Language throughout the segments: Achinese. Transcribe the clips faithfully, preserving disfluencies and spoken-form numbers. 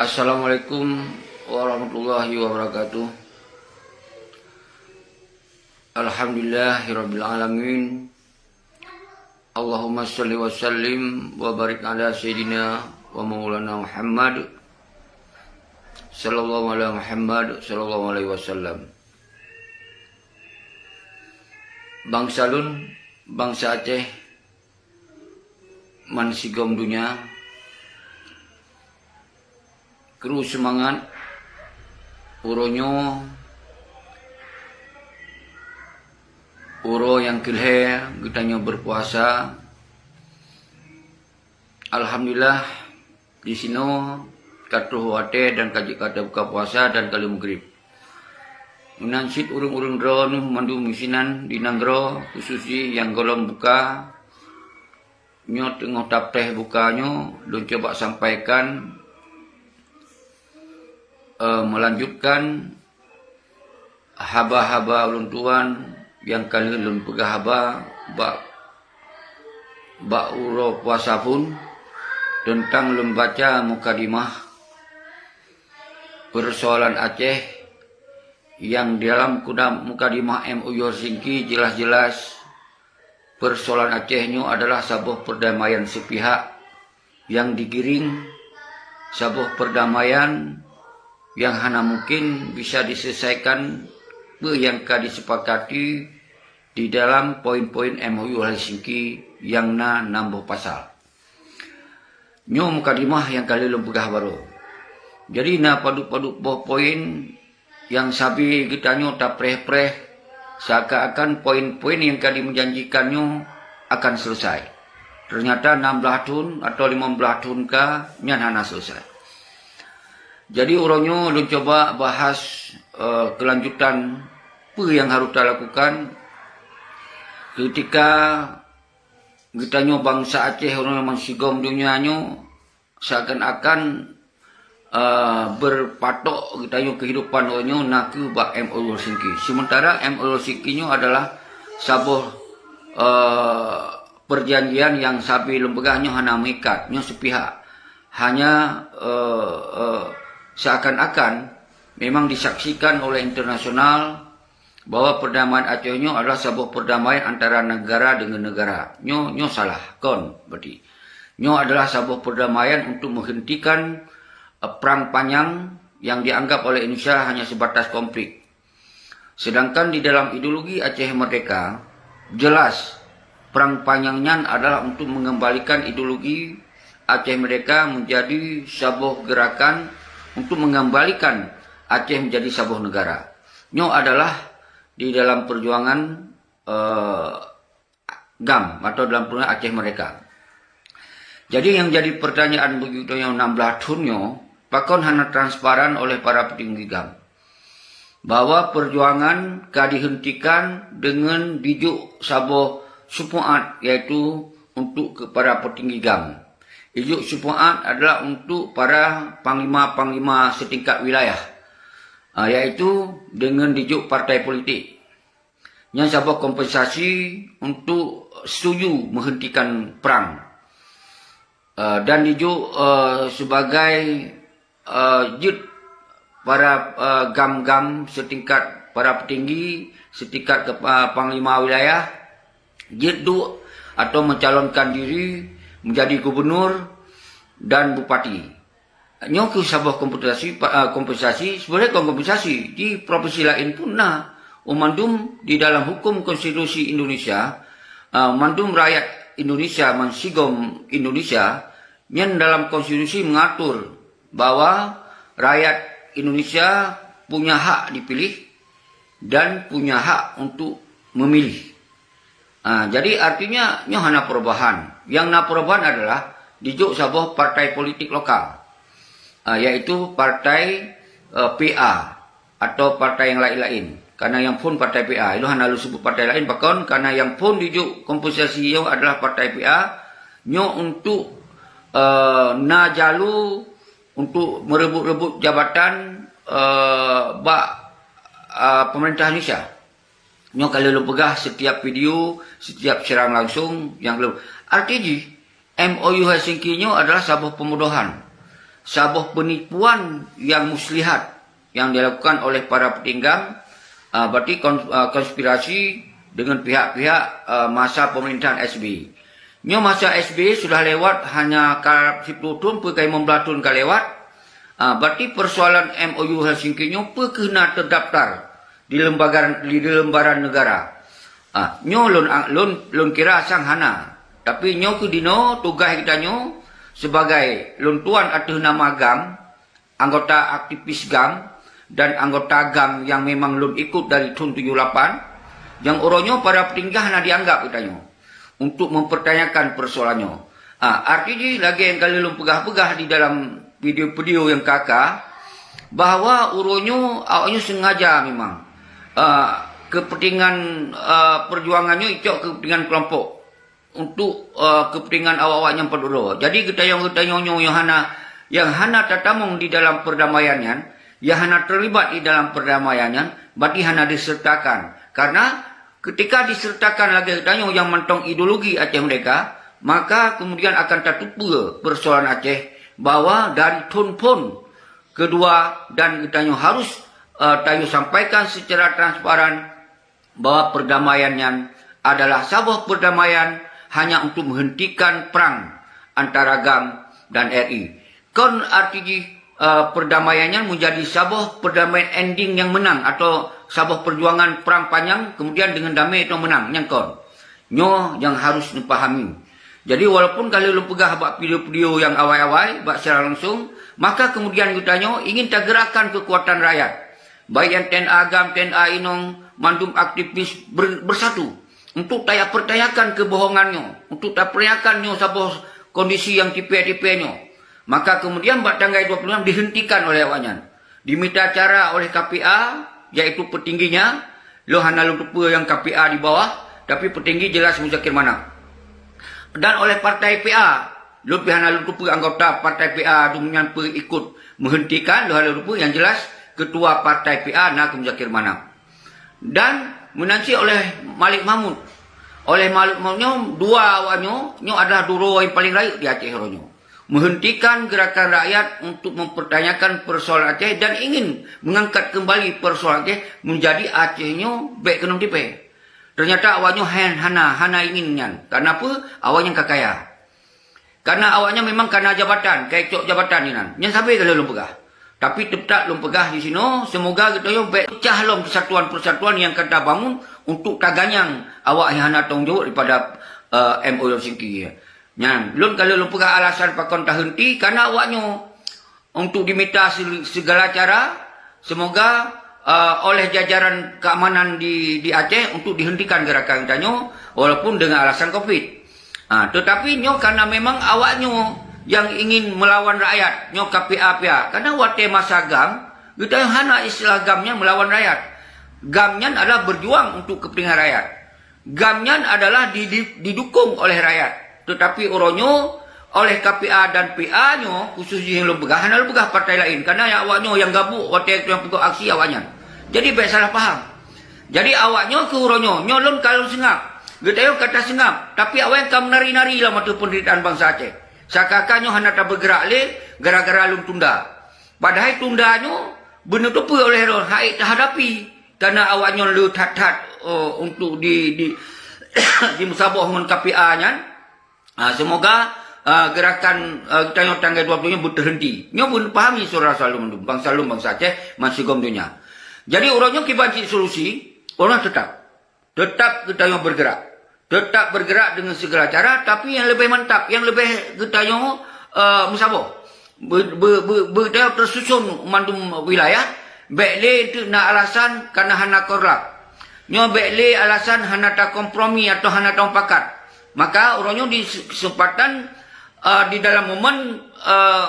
Assalamualaikum warahmatullahi wabarakatuh. Alhamdulillahirabbil alamin. Allahumma shalli wa sallim wa barik ala sayyidina wa maulana Muhammad sallallahu ala Muhammad sallallahu alaihi wasallam. Bansa lôn, bansa Aceh, man sigom donya, kru seumangat. Uroe nyoe, uroe nyang keulhèe geutanyoe beupuasa. Alhamdulillah, disinoe ka troh watèe dan ka jeuet ka tabuka puasa dan ka lheueh meugrib. Meunan cit ureueng-ureueng droeneuh mandum meusinan di nanggroe, khusus jih nyang gohlom buka, nyoe teungoh tapreh buka nyoe, lôn cuba sampaikan, eh, meulanjutkan haba-haba ulôn tuan nyang ka lheueh lôn peugah haba bak, bak uroe puasa phon, teuntang lôn baca mukadimah peusoalan Aceh nyang di dalam kuda-, mukadimah M O U Helsinki jeulaih-jeulaih peusoalan Aceh nyoe adalah saboh peurdamaian seupihak nyang digiring, saboh peurdamaian nyang hana mungken bisa diseuleusoikan peue nyang ka disepakati di dalam poin-poin M O U Helsinki nyang na nam boh pasal. Nyoe mukadimah nyang ka lheueh lôn peugah baroe. Jadi, na padub-padub boh poin nyang sabe geutanyoe tapreh-preh, seakan-akan poin-poin nyang ka dimeujanjikan nyoe akan seuleusoe. Teunyata nam blaih thon atawa limong blaih thon ka nyan hana seuleusoe. Jadi, uroe nyoe lôn cuba bahas, eh, keulanjutan peue nyang harôh talakukan keutika geutanyoe bansa Aceh uroe nyoe man sigom donya nyoe seakan-akan, eh, beupatok geutanyoe keuhidupan uroe nyoe nakeuh bak M O U Helsinki. Sementara M O U Helsinki nyoe adalah saboh, eh, perjanjian nyang sabe lôn peugah nyoe hana meuikat, nyoe seupihak. Hanya, eh, eh, seakan-akan memang disaksikan oleh internasional bahwa perdamaian Aceh nyoe adalah saboh perdamaian antara negara dengan negara. Nyoe, nyoe salah, kon berarti. Nyoe adalah saboh perdamaian untuk menghentikan, eh, perang panjang yang dianggap oleh Indonesia hanya sebatas konflik. Sedangkan di dalam ideologi Aceh Merdeka, jelas perang panjang nyan adalah untuk mengembalikan ideologi Aceh Merdeka menjadi saboh gerakan untuk mengembalikan Aceh menjadi saboh negara. Nyoe adalah di dalam perjuangan, eh, GAM atau dalam perjuangan Aceh Merdeka. Jadi, nyang jadi pertanyaan begitu nyoe nam blaih thon nyoe, pakon hana transparan oleh para petinggi GAM bahwa perjuangan ka dihentikan dengan dijok saboh syufaat, yaitu untuk kepada petinggi GAM. Dijok syufaat adalah untuk para panglima-panglima setingkat wilayah, ah, yaitu dengan dijok partai politik. Nyan saboh kompensasi untuk setuju menghentikan perang. Eh, dan dijok, eh, sebagai, eh, jeuet para, eh, GAM-GAM setingkat para petinggi, setingkat kepa-, panglima wilayah, jeuet duek atau mencalonkan diri menjadi gubernur dan bupati. Nyoe keuh saboh kompensasi, pa-, eh, kompensasi, sebenarnya kon kompensasi. Di provinsi laén pun na. Oh, mandum di dalam hukum konstitusi Indonesia, eh, mandum rakyat Indonesia, man sigom Indonesia, nyan dalam konstitusi mengatur bahwa rakyat Indonesia punya hak dipilih dan punya hak untuk memilih. Ah, jadi artinya nyoe hana perubahan. Yang na perubahan adalah dijok saboh partai politik lokal, ah, yaitu partai, eh, P A atau partai yang lain-lain. Karena yang phon partai P A, ilôn hana lôn sebut partai lain, pakon, karena yang phon dijok kompensasi nyoe adalah partai P A, nyoe untuk, eh, na jalu untuk merebut-rebut jabatan, eh, bak, eh, pemerintah Indonesia. Nyoe ka lheueh lôn peugah setiap video, setiap siaran langsung nyang lôn. Arti jih, M O U Helsinki nyoe adalah saboh pembodohan. Saboh penipuan yang muslihat yang dilakukan oleh para petinggam, ah, berarti kon-, ah, konspirasi dengan pihak-pihak, ah, masa pemerintahan S B Y. Nyoe masa S B Y sudah lewat, hanya ka siplôh thôn, peu ka limong blaih thôn ka lewat. Ah, berarti persoalan M O U Helsinki nyoe peu keuh na terdaftar di lembaga, di lembaran negara. Ah, nyoe lôn, lôn, lôn kira sang hana. Tapi nyoe keuh dinoe tugaih geutanyoe sebagai lôn tuan ateueh nama GAM, anggota aktivis GAM, dan anggota GAM yang memang lôn ikut dari thôn tujoh lapan, nyang uroe nyoe para petinggah na dianggap geutanyoe untuk mempertanyakan persoalan nyoe. Ah, arti jih lagèe nyang ka lheueh lôn peugah-peugah di dalam video-video nyang ka-ka, bahwa uroe nyoe awaknyoe sengaja memang, ah, kepentingan, ah, perjuangan nyoe icok kepentingan kelompok untuk, eh, kepentingan awak-awak nyang padum droe. Jadi geutanyoe-geutanyoe nyoe nyang hana, nyang hana tatamong di dalam perdamaian nyan, nyang hana terlibat di dalam perdamaian nyan, berarti hana disertakan. Karena ketika disertakan lagèe geutanyoe nyang mantong ideologi Aceh Merdeka, maka kemudian akan tatupeue persoalan Aceh bahwa dari thôn phôn kedua dan geutanyoe harus, eh, tayue sampaikan secara transparan bahwa perdamaian nyan adalah saboh perdamaian hanya untuk menghentikan perang antara GAM dan R I. Kon arti jih, eh, perdamaian nyan menjadi saboh perdamaian ending nyang menang atau saboh perjuangan perang panjang kemudian dengan damai atau menang, nyang kon. Nyoe nyang harus neupahami. Jadi walaupun ka lheueh lôn peugah bak video-video nyang awai-awai, bak siaran langsung, maka kemudian geutanyoe ingin tagerakkan keukuatan rakyat. Baik nyang T N A GAM, T N A inong, mandum aktivis ber-, bersatu untuk taya-, pertanyakan kebohongan nyoe, untuk tapertanyakan nyoe saboh kondisi nyang tipè-tipè nyoe. Maka kemudian bak tanggai dua puluh enam dihentikan oleh awaknyan. Dimita cara oleh K P A, yaitu petingginya, lôn hana lôn teupeue nyang K P A di bawah, tapi petinggi jelas Muzakir Manaf. Dan oleh partai P A, lôn pih hana lôn teupeue anggota partai P A tu nyan peu ikut menghentikan, lôn hana lôn teupeue, yang jelas ketua partai P A na Muzakir Manaf. Dan meunan cit oleh Malik Mahmud. Oleh Malik Mahmud nyoe, dua awak nyoe, nyoe adalah dua droe nyang paling rayeuk di Aceh uroe nyoe. Menghentikan gerakan rakyat untuk mempertanyakan persoalan Aceh dan ingin mengangkat kembali persoalan Aceh menjadi Aceh nyoe bèk keunong tipè. Ternyata awak nyoe han-, hana, hana ingin nyan. Karena apa? Awak nyan ka kaya. Karena awak nyan memang kana jabatan, ka icok jabatan inan. Nyan sabe ka lheueh lôn peugah. Tapi teutap lôn peugah di sinoe, semoga geutanyoe bèk pecah lom persatuan-persatuan nyang ka tabangun untuk taganyang awak nyang hana tanggong jaweueb daripada, eh, M O U Helsinki. Nyan, lôn ka lheueh lôn peugah alasan pakon tahenti, karena awak nyoe untuk dimita se-, segala cara, semoga, eh, oleh jajaran keamanan di, di Aceh untuk dihentikan gerakan geutanyoe, walaupun dengan alasan covid. Ha, tetapi nyoe karena memang awak nyoe yang ingin melawan rakyat, nyoe K P A pih. Karena watèe masa GAM, geutanyoe hana istilah GAM nyan melawan rakyat. GAM nyan adalah berjuang untuk kepentingan rakyat. GAM nyan adalah di-, di-, didukung oleh rakyat. Tetapi uroe nyoe, oleh K P A dan P A nyoe, khusus jih nyang lôn peugah, hana lôn peugah partai laén. Karena awak nyoe nyang gabuk watèe nyang peugot aksi awak nyan. Jadi bèk salah paham. Jadi awak nyoe keu uroe nyoe, nyoe lôn ka lôn seungab. Geutanyoe ka taseungab, tapi awak nyan ka meunari-nari lam ateueh penderitaan bansa Aceh. Seakan-akan nyoe hana tabeugeurak lé gara-gara lôn tunda. Padahai tunda nyoe beuneuteupeu oleh droe han ék tahadapi. Karena awak nyoe le that-that, oh, untuk di, di, dimeusaboh ngon K P A nyan. Ah, semoga, ah, gerakan, ah, geutanyoe tanggai dua puluh nyoe beuteuhenti. Nyoe beupahami syedara-syedara lôn mandum, bansa lôn, bansa Aceh, ban sigom donya. Jadi, uroe nyoe kiban cit solusi, uroe nyoe teutap. Teutap geutanyoe beugeurak. Teutap beugeurak deungon segala cara, tapi nyang leubeh mantap, nyang leubeh geutanyoe, eh, meusaboh. Be-, be-, be-, be-, geutanyoe teususon mandum wilayah, bèk lé teuk na alasan kana hana korlap. Nyoe bèk lé alasan hana takompromi atau hana tamupakat. Maka uroe nyoe di se-, kesempatan, eh, di dalam momen, eh,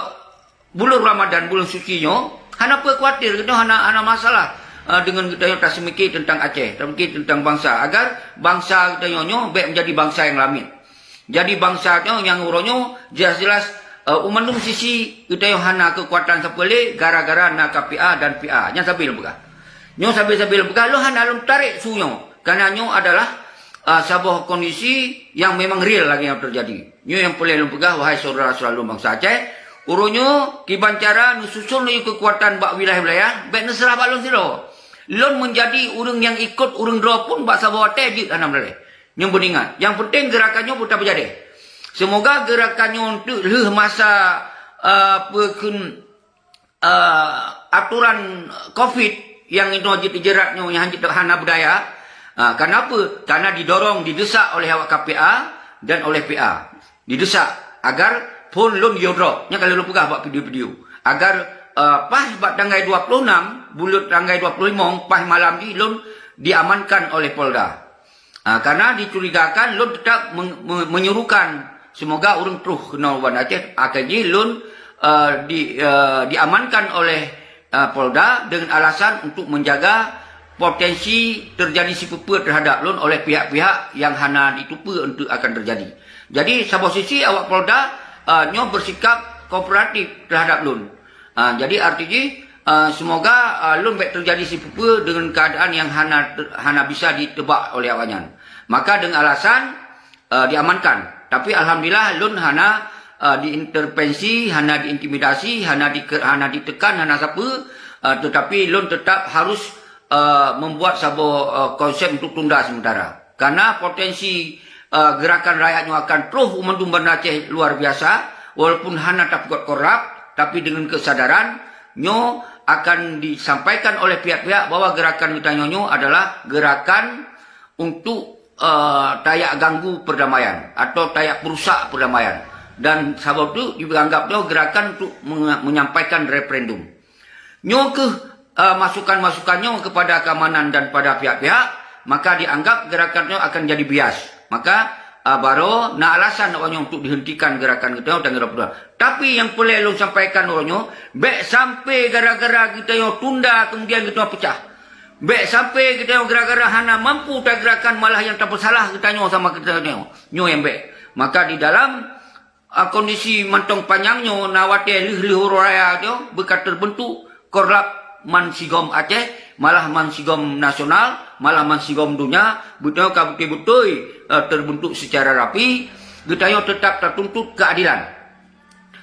buleuen Ramadan, buleuen suci nyoe, hana peue khawatir, geutanyoe hana, hana masalah, eh, deungon geutanyoe taseumiké teuntang Aceh, taseumiké teuntang bansa, agar bansa geutanyoe nyoe bèk meujadi bansa nyang lamiet. Jadi bansa nyoe nyang uroe nyoe jeulaih-jeulaih, eh, u mandum sisi geutanyoe hana keukuatan sapeue lé gara-gara na K P A dan P A. Nyan sabe lôn peugah. Nyoe sabe-sabe lôn peugah, lôn hana lôn tarek su nyoe. Karena nyoe adalah, eh, saboh kondisi nyang memang real lagèe nyang teujadi. Nyoe nyang peureulèe lôn peugah, wahai syedara-syedara lôn bansa Aceh, Uroe nyoe kiban cara neususun laju keukuatan bak wilayah-wilayah, bék neuseurah bak lôn sidroe. Lôn meunjadi ureuëng nyang ikot ureuëng droe pun bak saboh watée jeuet hana meulée. Nyoe beuingat, nyang penting geurakan nyoe beutapeujadeh. Seumoga geurakan nyoe teuk lheueh masa, eh, peue kheun, eh, aturan covid nyang inoe jeuet jeurat nyoe nyang jeuet hana beudaya. Ah, kenapa? Karena didorong, didesak oleh awak K P A dan oleh P A. Didesak agar phon lôn geodrop. Nyan ka lôn peugah bak video-video. Agar, eh, pas bak tanggai dua puluh enam, buleuen tanggai dua puluh lima, pas malam jih lôn diamankan oleh Polda. Ah, karena dicurigakan, lôn tetap men-, me-, menyuruhkan semoga ureuëng troh keunoe u Banda Aceh, akhé jih lôn, eh, di, eh, diamankan oleh, eh, Polda dengan alasan untuk menjaga potensi terjadi sipeue-peue terhadap lôn oleh pihak-pihak yang hana ditupeue untuk akan terjadi. Jadi, saboh sisi awak Polda, eh, nyoe bersikap kooperatif terhadap lôn. Ah, jadi arti jih, ah, semoga, ah, lôn bék terjadi sipeue-peue dengan keadaan yang hana, hana bisa ditebak oleh awaknyan. Maka dengan alasan, ah, diamankan. Tapi alhamdulillah lôn hana, ah, diintervensi, hana diintimidasi, hana dike-, hana ditekan, hana sapeue, ah, tetapi lôn tetap harus, ah, membuat saboh, ah, konsep untuk tunda sementara. Karena potensi, eh, geurakan rakyat nyoe akan troh u mandum Banda Aceh luar biasa, walaupun hana tapeugot korlap, tapi dengan kesadaran nyoe akan disampaikan oleh pihak-pihak bahwa geurakan geutanyoe nyoe adalah geurakan untuk, eh, tajak ganggu perdamaian atau tajak perusak perdamaian. Dan sabab tu dianggap nyoe geurakan untuk menge-, menyampaikan referendum. Nyoe kheueh, eh, masukan-masukan nyoe kepada keamanan dan pada pihak-pihak, maka dianggap gerakan nyoe akan jadi bias. Maka, eh, baroe na alasan awak nyoe untuk dihentikan gerakan geutanyoe dan gerakan. Tapi nyang peureulée lôn sampaikan uroe nyoe, bék sampai gara-gara geutanyoe tunda kemudian geutanyoe pecah. Bék sampai geutanyoe gara-gara hana mampu tagerakan malah nyang tapeusalah geutanyoe sama geutanyoe. Nyoe nyang bék. Maka di dalam Ah, kondisi mantong panyang nyoe na watée lheueh-lheueh uroe raya nyoe beuka teubeuntuk korlap mansigom Aceh, malah mansigom nasional, malah mansigom donya, geutanyoe ka beutôi-beutôi, eh, teubeuntuk seucara rapi, geutanyoe teutap tatuntut keuadilan.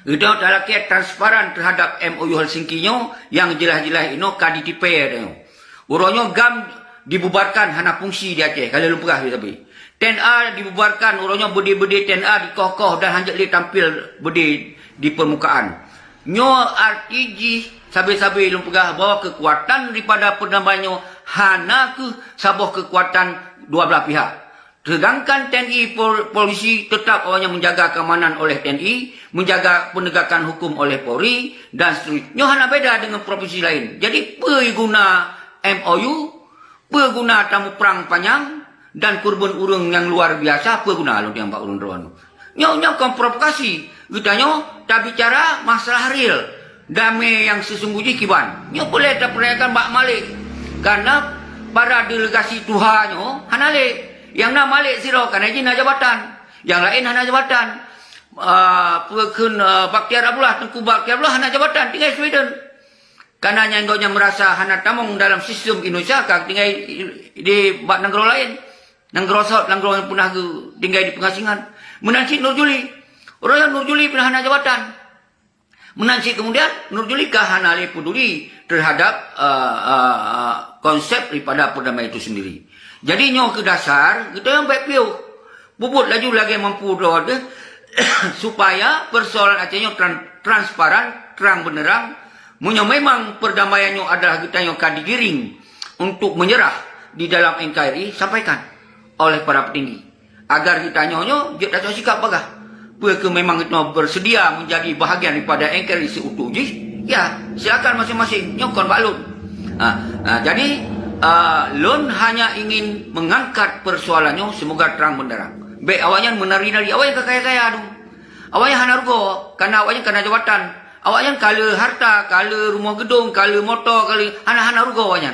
Geutanyoe talakée transparan teuhadap M O U Helsinki nyoe nyang jeulaih-jeulaih inoe ka ditipée geutanyoe. Uroe nyoe GAM dibubarkan hana fungsi di Aceh, ka lheueh lôn peugah sabe-sabe. T N A dibubarkan, uroe nyoe beudé-beudé T N A dikoh-koh dan hanjeuet lé tampil beudé di peurmukaan. Nyoe arti jih sabe-sabe lôn peugah bahwa keukuatan daripada perdamaian nyoe hana kheueh saboh keukuatan dua blah pihak. Sedangkan T N I, pol-, polisi tetap awaknyan menjaga keamanan oleh T N I, menjaga penegakan hukum oleh Polri, dan seterusnya. Nyoe hana beda dengan provinsi lain. Jadi, peue guna M O U? Peue guna tamuprang panyang dan keureubeuen ureuëng nyang luar biasa? Peue guna lôn nyang bak ureuëng droe nyoe? Nyoe, nyoe kon provokasi. Geutanyoe tabicara masalah real. Damé nyang seusungguh jih kiban. Nyoe peureulée tapeurtanyakan bak Malik. Karena para delegasi tuha nyoe hana lé. Nyang na Malik sidroe, karena jih na jabatan. Nyang laén hana jabatan. Ah, peue kheun, ah, Bakhtiar Abdullah, Teungku Bakhtiar Abdullah hana jabatan, tinggai Sweden. Karena nyan gobnyan meurasa hana tamong dalam sistem Indonesia, ka tinggai di bak nanggroe laén. Nanggroe sot, nanggroe nyang peunah geu-, tinggai di pengasingan. Meunan cit Nur Juli. Uroe nyoe Nur Juli peunah hana jabatan. Meunan cit kemudian, Nur Juli ka hana lé peduli terhadap, eh, eh, eh, konsep daripada perdamaian itu sendiri. Jadi, nyoe keu dasar, geutanyoe bék piôh. Bubuet laju lagée mampu droe deh, supaya persoalan Aceh nyoe tran-, transparan, terang benderang. Meunyoe memang perdamaian nyoe adalah geutanyoe ka digiring untuk menyerah di dalam N K R I, sampaikan oleh para petinggi, agar geutanyoe nyoe jeuet tacok sikap bagah. Peue keuh memang geutanyoe bersedia menjadi bahagian daripada N K R I seutuh jih? Ya, silakan masing-masing. Nyoe kon bak lôn. Ha, ha, jadi, ah, lôn hanya ingin mengangkat persoalan nyoe, semoga terang benderang. Bék awaknyan menari-nari, awaknyan ka kaya-kaya tu. Awaknyan hana rugoe, karena awaknyan kana jabatan. Awaknyan ka le harta, ka le rumoh geudong, ka le moto, ka le, hana, hana rugoe awaknyan.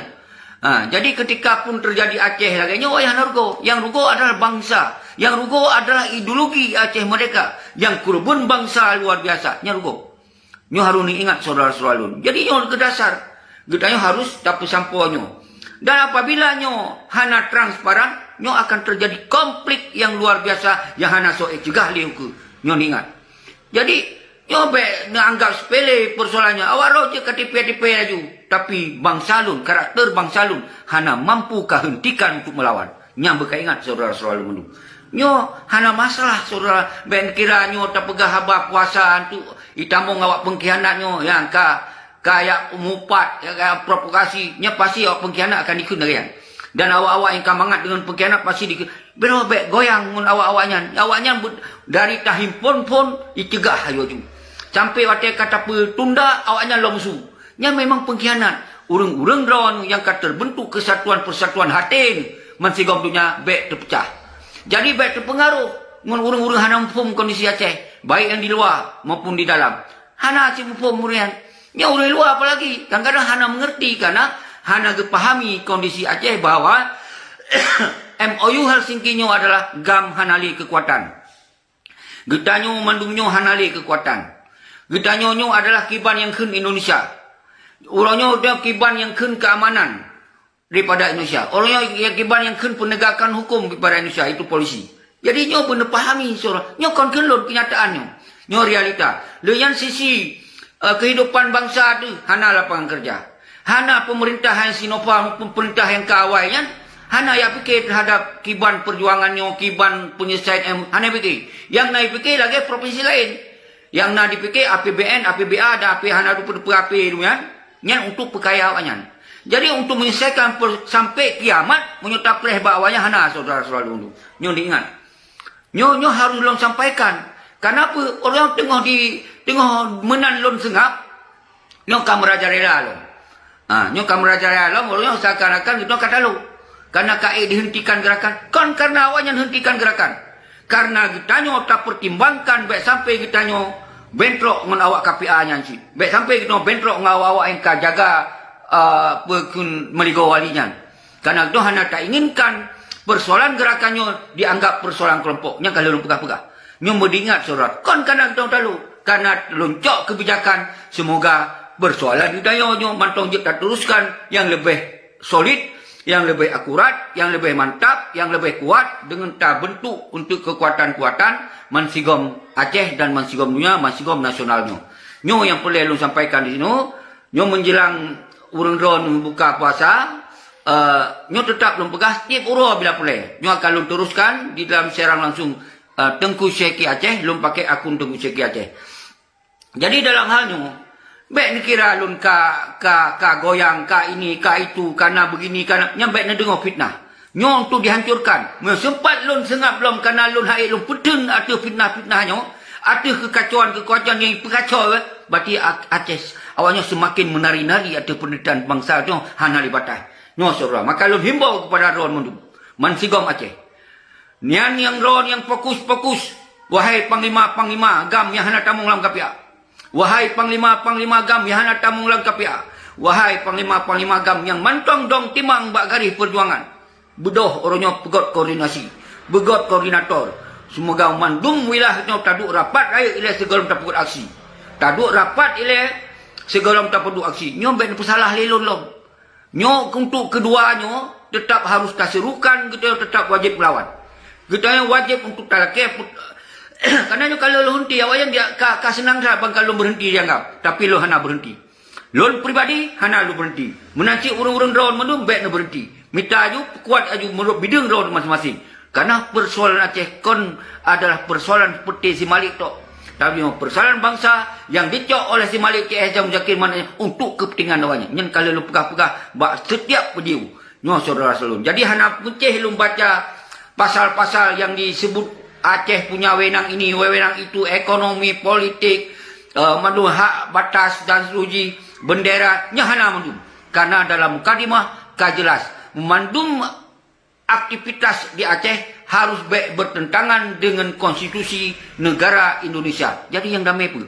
Ha, jadi ketika pun terjadi Aceh lagée nyoe, awaknyan hana rugoe. Yang rugoe adalah bangsa. Yang rugoe adalah ideologi Aceh Merdeka. Yang keureubeuen bangsa luar biasa. Nyan rugoe. Nyoe harôh neuingat syedara-syedara lôn. Jadi nyoe keu dasar. Geutanyoe harôh tapeusampoe nyoe. Dan apabila nyoe hana transparan, nyoe akan terjadi konflik yang luar biasa yang hana soe cegah lé ukeue. Nyoe neuingat. Jadi, Nyoe bék neuanggap sepele persoalan nyoe. Awak rhot jeuet ka tipée-tipée laju. Tapi bansa lôn, karakter bansa lôn hana mampu kahentikan untuk melawan. Nyang beukaingat syedara-syedara lôn mandum. Nyoe hana masalah syedara, bék neukira nyoe tapeugah haba kuasa untuk itamong awak pengkhianat nyoe nyang ka, ka yak mupat, yak provokasi. Nyoe pasti awak pengkhianat akan dikheun lagée nyan. Dan awak-awak nyang ka mangat deungon pengkhianat pasti dikheun. Beureuh bék goyang ngon awak-awak nyan. Awak nyan dari tahimpon phon icegah laju. Sampai watée ka tapeutunda, awak nyan lom su. Nyan memang pengkhianat. Ureuëng-ureuëng droe nyang ka terbentuk kesatuan persatuan haté mansigom donya bék terpecah. Jadi bék terpengaruh ngon ureuëng-ureuëng hana muphom kondisi Aceh, baik yang di luar maupun di dalam. Hana cit muphom ureuëng nyan. Nyoe ureuëng luwa apalagi kadang-kadang hana mengerti karena hana geupahami kondisi Aceh bahwa M O U Helsinki nyoe adalah GAM hana lé kekuatan. Geutanyoe mandum nyoe hana lé kekuatan. Geutanyoe nyoe adalah kiban nyang kheun Indonesia. Uroe nyoe kiban nyang kheun keamanan daripada Indonesia. Orang yang, yang kiban yang kheun penegakan hukum daripada Indonesia itu polisi. Jadi nyoe beuneu pahami seurah. Nyoe kon kheun lôn kenyataan nyoe. Nyoe realita. Lé nyan sisi uh, kehidupan bangsa tu hana lapangan kerja. Hana pemerintah yang sinopa maupun pemerintah yang keawai nyan hana ya fikir terhadap kiban perjuangan nyoe, kiban penyelesaian M, hana fikir. Yang na fikir lagi provinsi lain. Yang na dipike A P B N, A P B A dan A P hana dupeue-dupeue A P nyan, nyan untuk peukaya awaknyan. Jadi untuk menyelesaikan per, sampai kiamat meunyoe tapreh bak awaknyan hana saudara-saudara lôn. Nyoe diingat. Nyoe nyoe harus lôn sampaikan. Kenapa orang teungoh di teungoh meunan lôn seungab, nyoe ka meurajalela lom. Ha, nyoe ka meurajalela lom, ureuëng nyoe seakan-akan geutanyoe ka talo. Karena ka ék dihentikan gerakan, kon karena awaknyan hentikan gerakan. Karena geutanyoe tapertimbangkan bék sampai geutanyoe bentrok ngon awak K P A nyan cit. Bék sampai geutanyoe bentrok ngon awak-awak nyang ka jaga uh, peukun meuligoe wali nyan. Karena geutanyoe hana tainginkan persoalan gerakan nyoe dianggap persoalan kelompok nyang ka lôn peugah-peugah. Nyoe meudiingat surat kon kana geutanyoe talo, kana lôn cok keubijakan, semoga persoalan di dayoe nyoe mantong jeuet tateruskan nyang leubeh solid, nyang leubeh akurat, nyang leubeh mantap, nyang leubeh kuat deungon tabentuk untuk keukuatan-kuatan mansigom Aceh dan mansigom dunia, mansigom nasional nyoe. Nyoe nyang peureulée lôn sampaikan di sinoe. Nyoe menjelang ureuëng droe buka puasa, uh, nyoe tetap lôn peugah setiap uroe bila peureulée. Nyoe akan lôn teruskan di dalam siaran langsung uh, Teungku Syeki Aceh, lôn pakai akun Teungku Syeki Aceh. Jadi dalam hal nyoe, bék neukira lôn ka, ka, ka goyang, ka ini, ka itu, kana begini, kana, nyan bék neudeungoe fitnah. Nyoe untuk dihancurkan. Meunyoe sempat lôn seungab lom kana lôn hai lôn peuteun ateueh fitnah-fitnah nyoe, ateueh keukacauan-keukacauan nyang peukacau, eh, berarti Aceh awaknyoe semakin menari-nari ateueh penderitaan bangsa nyoe hana lé batai. Nyoe syedara, maka lôn himbau kepada droe mandum, mansigom Aceh. Nyan nyang droe nyang fokus-fokus, wahai panglima-panglima GAM nyang hana tamong lam K P A. Wahai panglima-panglima GAM nyang hana tamong lam K P A. Wahai panglima-panglima GAM nyang mantong dong timang bak garéh peujuangan. Beudôh uroe nyoe peugét koordinasi, beugét koordinator. Seumoga mandum wilayah nyoe taduek rapat rayeuk ilée sigohlom tapeubuet aksi. Taduek rapat ilée sigohlom tapeubuet aksi. Nyoe bék neupeusalah lé lôn lom. Nyoe untuk keudua nyoe tetap harus taserukan, geutanyoe tetap wajéb melawan. Geutanyoe wajéb untuk talakée put-, karena nyoe kalau lôn henti, awaknyan dia ka, ka seunang that ban ka lôn berhenti dianggap, tapi lôn hana berhenti. Lôn pribadi hana lôn berhenti. Meunan cit ureuëng-ureuëng droe mandum bék neuberhenti. Mita aju, peukuat aju meunurot bideueng droe masing-masing. Karena persoalan Aceh kon adalah persoalan seperti si Malik tok. Tapi persoalan bangsa yang dicok oleh si Malik C S Haji Muzakir maknanya untuk kepentingan awaknyan. Nyan ka lheueh lôn peugah-peugah bak setiap video. Nyoe syedara salon. Jadi hana peuncéh lôn baca pasal-pasal yang disebut Aceh punya wewenang ini, wewenang itu, ekonomi, politik, uh, mandum hak batas dan seterusnya, bendera, nyan hana mandum. Karena dalam mukadimah ka jelas, mandum aktivitas di Aceh harus bék bertentangan dengan konstitusi negara Indonesia. Jadi nyang damé peue?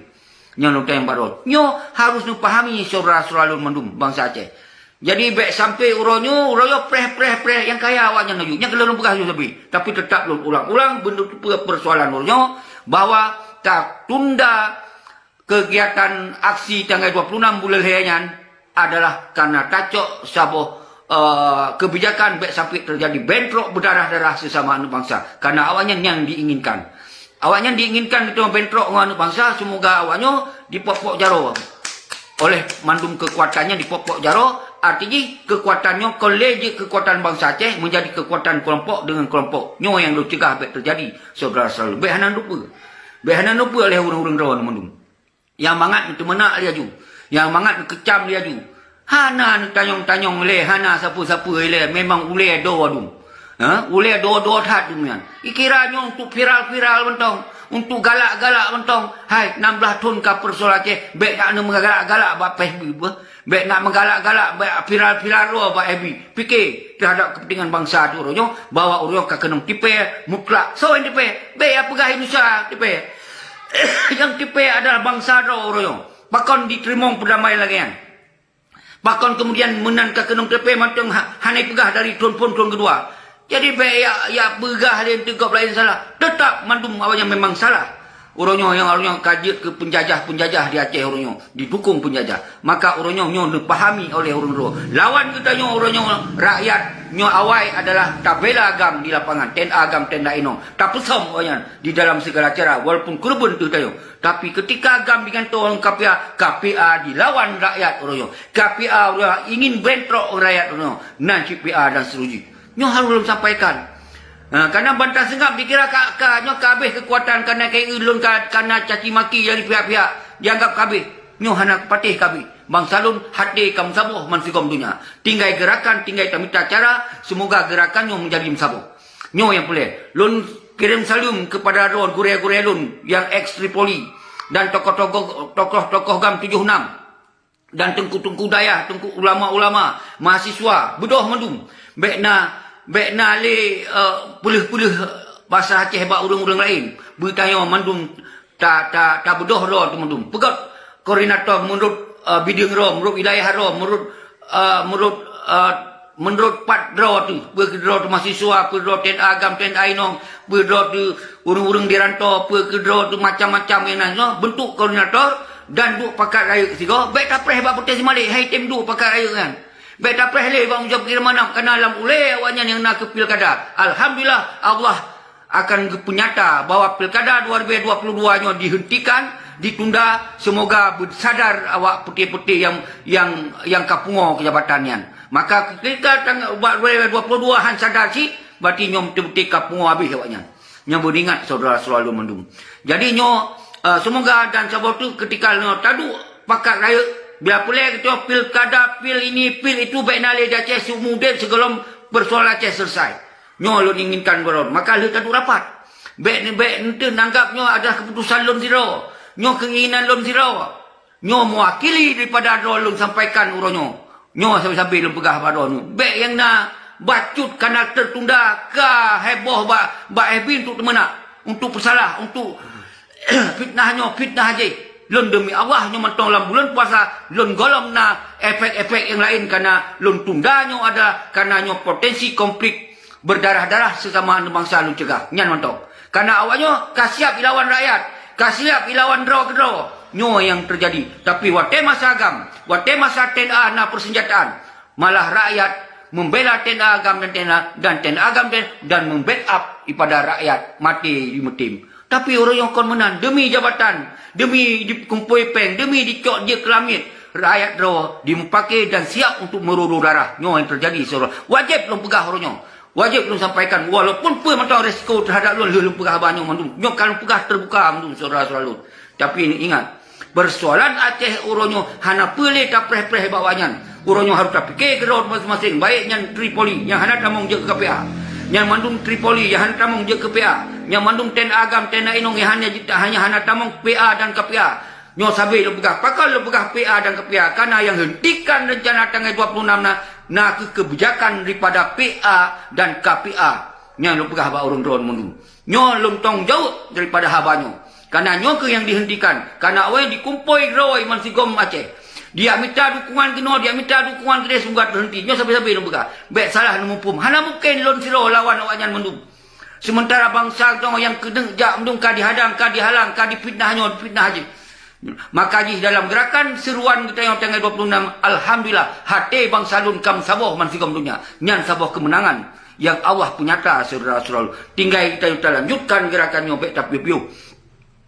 Nyang lôn tanyong bak droe. Nyoe harus neupahami syedara-syedara lôn mandum bansa Aceh. Jadi bék sampai uroe nyoe, uroe nyoe preh, preh, preh nyang kaya awaknyan laju. Nyang keu lôn peugah laju sabe. Tapi tetap lôn ulang-ulang beuneuteupeu persoalan uroe nyoe bahwa tatunda kegiatan aksi tanggai dua puluh enam buleuen lhée nyan adalah karena tacok saboh, eh, kebijakan bék sampai terjadi bentrok berdarah-darah sesama aneuk bangsa. Karena awaknyan nyang diinginkan. Awaknyan diinginkan geutanyoe bentrok ngon aneuk bansa, seumoga awaknyoe dipok-pok jaroe oleh mandum keukuatan nyan, dipok-pok jaroe, arti jih keukuatan nyoe kon lé jeuet keukuatan bansa Aceh meujadi keukuatan keulompok deungon keulompok. Nyoe nyang lôn cegah bék teujadi, syedara-syedara lôn. Bék hana neuteupeue. Bék hana neuteupeue oleh ureuëng-ureuëng droe mandum. Nyang mangat meuteumeunak laju, nyang mangat meukeucam laju. Hana neutanyong-tanyong lé, hana sapeue-sapeue lé, memang ulée do dum. Ha? Ulée do-do that dum nyan. Ikira nyoe untuk viral-viral mantong, untuk galak-galak mantong. Hai, nam blaih thon ka peusoe Aceh, bék nak neumeugalak-galak bak Facebook beuh. Bék nak meugalak-galak bak viral-viral droe bak F B. Pike teuhadap keupeuntengan bansa tu uroe nyoe, bahwa uroe nyoe ka keunong tipée mutlak. Soe nyang tipée? Bék ya peugah Indonesia tipée. Nyang tipée adalah bansa droe uroe nyoe. Pakon jiteurimong peudamai lagée nyan? Pakon keumudian meunan ka keunong tipée mantong ha-, hana jipeugah dari thon phon thon keudua? Jadi bék ya, ya peugah lé teugob laén salah. Teutap mandum awaknyan memang salah. Uroe nyoe nyang uroe nyoe ka jeuet keu peunjajah-peunjajah di Aceh uroe nyoe, didukong peunjajah. Maka uroe nyoe nyoe neupahami oleh ureuëng droe. Lawan geutanyoe uroe nyoe rakyat nyoe awai adalah tabela GAM di lapangan, TNA GAM, TNI inong. Tapeusöm awaknyan di dalam segala cara, walaupun keureubeuen teuh tanyoe. Tapi keutika GAM digantoe ngon KPA, KPA dilawan rakyat uroe nyoe. KPA uroe nyoe ingin bentrok ngon rakyat uroe nyoe. Nan cit PA dan seterusnya. Nyoe harôh lôn sampaikan. Ha, karena bantang seungab dikira ka, ka, nyoe ka habéh keukuatan, karena keu lôn ka, karena caci maki dari pihak-pihak dianggap ka habéh. Nyoe hana patéh ka habéh. Bansa lôn haté ka meusaboh ban sigom donya. Tinggai geurakan, tinggai tamita cara, seumoga geurakan nyoe meujadi meusaboh. Nyoe nyang puléh. Lôn kirém saleuem keupada droe gurée-gurée lôn nyang eks Tripoli dan tokoh-tokoh, tokoh-tokoh GAM tujoh nam. Dan teungku-teungku dayah, teungku ulama-ulama, mahasiswa, beudôh mandum. Bék na, bék na lé, eh, peuleueh-peuleueh basa Aceh bak ureuëng-ureuëng laén. Beutanyoe mandum ta, ta, tabeudôh droe teuh mandum. Peugét koordinator meunurot, eh, bideueng droe, meunurot wilayah droe, meunurot, eh, meunurot, eh, meunurot pat droe teuh, peue keu droe teuh mahasiswa, peue droe TNA GAM, TNI inong, peue droe teuh ureuëng-ureuëng di rantô, peue keu droe teuh macam-macam nyang na nyoe, beuntuk koordinator dan duek pakat rayeuk sigoe, bék tapreh bak putéh simalek, hai tem duek pakat rayeuk nyan. Bék tapreh lé bak meujaweueb keu manok, kana lam ulée awaknyan nyang na keu pilkada. Alhamdulillah, Allah akan geupeunyata bahwa pilkada dua ribu dua puluh dua nyoe dihentikan, ditunda, seumoga beusadar awak putéh-putéh nyang, nyang, nyang ka pungo keu jabatan nyan. Maka ketika tang-, bak dua ribu dua puluh dua han sadar cit, berarti nyoe beutôi-beutôi ka pungo habéh awaknyan. Nyoe beuingat syedara-syedara lôn mandum. Jadi nyoe, eh, seumoga dan saboh teuk ketika nyoe taduek pakat rayeuk, bila peureulée geutanyoe pilkada, pil ini, pil itu, bék na lé di Aceh seumeu udeb sigohlom peusoalan Aceh selesai. Nyoe lôn inginkan baroe, maka lheueh taduek rapat. Bék, bék eunteuk nanggab nyoe adalah keuputosan lôn sidroe. Nyoe keinginan lôn sidroe. Nyoe meuwakili daripada droe lôn sampaikan uroe nyoe. Nyoe sabe-sabe lôn peugah bak droe nyoe. Bék nyang na bacut kana teutunda ka heboh bak, bak F B untuk teumeunak, untuk peusalah, untuk fitnah nyoe, fitnah jih. Lôn deumi Allah nyoe mantong lam buleuen puasa, lôn gohlom na efek-efek nyang laén kana lôn tunda nyoe adalah kana nyoe potensi konflik berdarah-darah sesama aneuk bansa lôn cegah. Nyan mantong. Kana awak nyoe ka siap ilawan rakyat, ka siap ilawan droe keudroe. Nyoe nyang teujadi. Tapi watée masa GAM, watée masa TNA na peuseunjataan, malah rakyat membela TNA GAM dan TNA, dan TNA GAM dan, dan membackup ipada rakyat maté jimeutem. Tapi ureuëng nyang kon meunan, demi jabatan, demi jikumpôi péng, demi jicok jeuet keu lamiet, rakyat droe jimeupaké dan siap untuk meururu darah. Nyoe nyang teujadi siuroe. Wajéb lôn peugah uroe nyoe. Wajéb lôn sampaikan, walaupun peue mantong resiko teuhadap lôn, lheueh lôn peugah haba nyoe mandum. Nyoe ka lôn peugah teubuka mandum syedara-syedara lôn. Tapi ingat, peusoalan Aceh uroe nyoe hana peue lé tapreh-preh bak awaknyan. Uroe nyoe harôh tapike keudroe maséng-maséng, baik nyan Tripoli nyang hana tamong jeuet keu KPA. Nyan mandum Tripoli nyang hana tamong jeuet keu PA. Nyan mandum TNA GAM, TNI inong nyang hana, hana, hana tamong PA dan KPA. Nyoe sabe lôn peugah, pakon lôn peugah PA dan KPA? Karena nyang hentikan rencana tanggai dua puluh enam na, na kheueh kebijakan daripada PA dan KPA. Nyan lôn peugah bak ureuëng droe mandum. Nyoe lôn tanggung jaweueb daripada haba nyoe. Karena nyoe kheueh nyang dihentikan. Karena awai dikumpôi droe iman sigom Aceh. Dia mita dukungan keunoe, dia mita dukungan keudeh, seumoga teuhenti. Nyoe sabe-sabe lôn peugah. Bék salah neumuphom. Hana mungken lôn sidroe lawan awaknyan mandum. Sementara bansa geutanyoe nyang keuneuk jak mandum ka dihadang, ka dihalang, ka difitnah nyoe, difitnah jih. Maka jih dalam gerakan seruan geutanyoe tanggai dua puluh enam, alhamdulillah, haté bansa lôn ka meusaboh ban sigom donya. Nyan saboh keumeunangan. Nyang Allah peunyata, syedara-syedara lôn. Tinggai geutanyoe talanjutkan geurakan nyoe, bék tapiôh-piôh.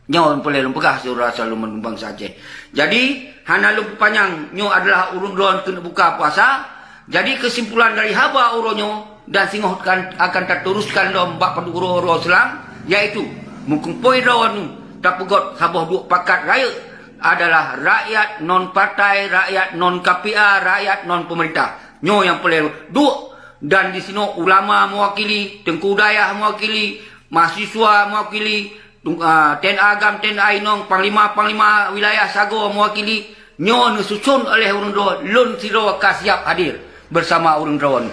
Nyoe nyang peureulée lôn peugah, syedara-syedara lôn mandum bansa Aceh. Jadi, hana lôn peupanyang, nyoe adalah ureuëng droeneuh keuneuk buka puasa. Jadi, keusimpulan dari haba uroe nyoe dan singoh kan, akan tateruskan lom bak padub uroe-uroe seulang, yaitu meukumpôi droeneuh tapeugot saboh duek pakat rayeuk adalah rakyat non partai, rakyat non K P A, rakyat non peumeurintah. Nyoe nyang peureulée duek, dan disinoe ulama meuwakili, teungku dayah meuwakili, mahasiswa meuwakili, tung-, a, T N A GAM, T N A inong, panglima-panglima wilayah sagoe meuwakili. Nyoe neususon oleh ureuëng droe, lôn sidroe ka siap hadir beusama ureuëng droe.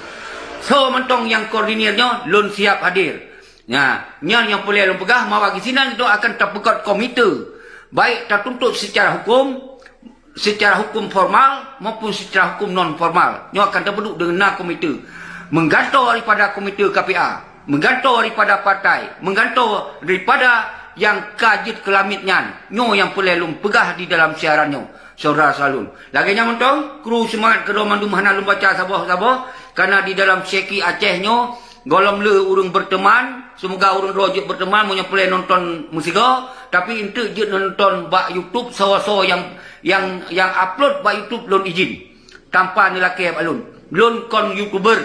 Soe mantong nyang koordinir nyoe, lôn siap hadir. Nah, nyan nyang peureulée lôn peugah, mawa geusinan geutanyoe akan tapeugot komite, baik tatuntut seucara huköm, seucara huköm formal maupun seucara huköm non formal. Nyoe akan tapeuduek deungon na komite, meugantoe daripada komite K P A, meugantoe daripada partai, meugantoe daripada nyang ka jeuet keu lamiet nyan. Nyoe nyang peureulée lôn peugah di dalam siaran nyoe, syedara-syedara lôn. Lagée nyan mantong, kru seumangat keudroe mandum hana lôn baca saboh-saboh, kareuna di dalam seki Aceh nyoe, gohlom le ureuëng beurteuman, seumoga ureuëng droe jeuet beurteuman, meunyoe peureulée nonton meusigoe, tapi eunteuk jeuet nonton bak YouTube, soe-soe nyang, nyang, nyang upload bak YouTube lôn idhin, tanpa neulakée bak lôn. Lôn kon YouTuber,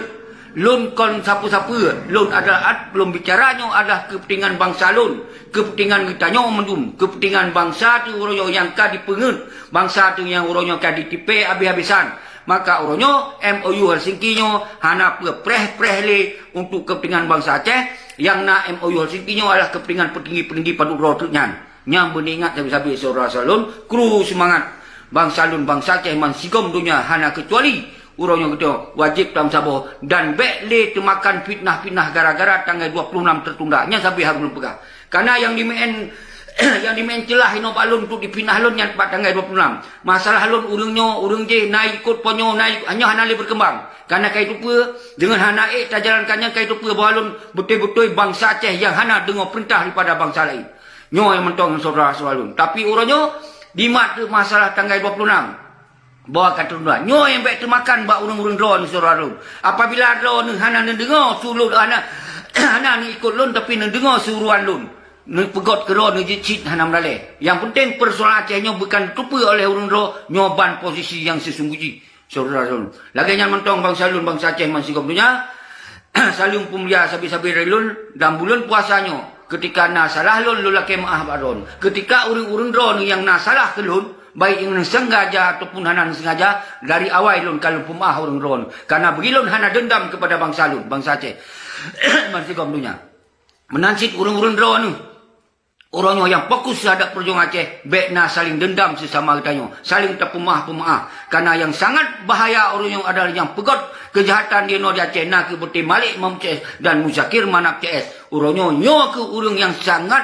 lôn kon sapeue-sapeue, lôn adalah at-, lôn bicara nyoe adalah keupeuntengan bansa lôn, keupeuntengan geutanyoe mandum, keupeuntengan bansa teuh uroe nyoe nyang ka dipeungeuet, bansa teuh nyang uroe nyoe ka ditipée habéh-habésan. Maka uroe nyoe M O U Helsinki nyoe hana peupreh-preh lé untuk keupeuntengan bansa Aceh, nyang na M O U Helsinki nyoe adalah keupeuntengan peutinggi-peutinggi padub droe teuk nyan. Nyang beuneuingat sabe-sabe syedara-syedara lôn, kru seumangat. Bansa lôn, bansa Aceh ban sigom donya hana keucuali. Uroe nyoe geutanyoe wajéb tameusaboh dan bék lé teumakan fitnah-fitnah gara-gara tanggai dua puluh enam teutunda. Nyan sabe harôh lôn peugah. Kareuna nyang jimeu'en, nyang jimeu'en ceulah inoe bak lôn untuk difitnah lôn nyan bak tanggai dua puluh enam. Masalah lôn ureuëng nyoe, ureuëng jéh, na ikot po nyoe, na ikot, nyoe hana lé beukeumbang. Kareuna ka iteupeue, deungon hana ék tajalankan nyan ka iteupeue bahwa lôn beutôi-beutôi bansa Aceh nyang hana deungoe peurintah daripada bansa laén. Nyoe nyang mantong syedara-syedara lôn. Tapi uroe nyoe, dimat teuk masalah tanggai dua puluh enam. Bahwa ka teutunda. Nyoe nyang bék teumakan bak ureuëng-ureuëng droeneuh syedara lôn. Apabila droeneuh hana neudeungoe su lôn, hana, hana neuikot lôn, tapi neudeungoe seuruan lôn, neupeugot keudroe neujeuet cit hana meuralée. Nyang peunteng peusoalan Aceh nyoe bukan teupeue oleh ureuëng droe, nyoe ban posisi nyang seusunggoh jih. Syedara lôn. Lagée nyan mantong bansa lôn, bansa Aceh ban sigom donya, saleuem peumulia sabe-sabe dari lôn, dan buleuen puasa nyoe, keutika na salah lôn, lôn lakée meu'ah bak droeneuh. Keutika ureuëng-ureuëng droeneuh nyang na salah keu lôn, baik nyang neusengaja ataupun hana neusengaja, dari awai lôn ka lôn peumeu'ah ureuëng droeneuh. Kareuna bagi lôn hana deundam keupada bansa lôn, bansa Aceh, ban sigom donya. Meunan cit ureuëng-ureuëng droeneuh, uroe nyoe nyang fokus teuhadap peujuangan Aceh, bék na saléng deundam seusama geutanyoe, saléng tapeumeu'ah-peumeu'ah. Kareuna nyang sangat bahaya uroe nyoe adalah nyang peugot keujahatan di inoe di Aceh, na kheueh Beutôi Malik Mahmud C S dan Muzakir Manaf C S. Uroe nyoe, nyoe kheueh ureuëng nyang sangat,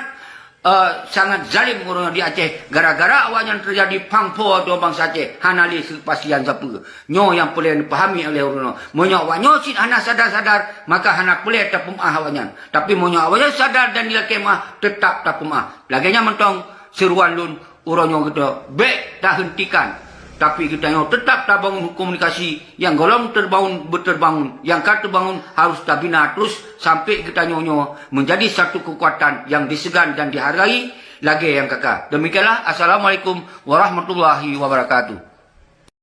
eh, sangat zalim uroe nyoe di Aceh. Gara-gara awaknyan teujadi pangpo dua bansa Aceh, hana lé keupastian sapeue. Nyoe nyang peureulée neupahami oleh ureuëng nyoe. Meunyoe awaknyoe cit hana sadar-sadar, maka hana peureulée tapeumeu'ah awaknyan. Tapi meunyoe awaknyan sadar dan jilakée meu'ah, teutap tapeumeu'ah. Lagée nyan mantong seuruan lôn, uroe nyoe geutanyoe bék tahentikan. Tapi geutanyoe teutap tabangun komunikasi nyang gohlom teubangun, beuteubangun, nyang ka teubangun harôh tabina terus sampai geutanyoe nyoe meunjadi satu keukuatan nyang diseugan dan dihargai lagée nyang ka-ka. Demikianlah, Assalamualaikum warahmatullahi wabarakatuh.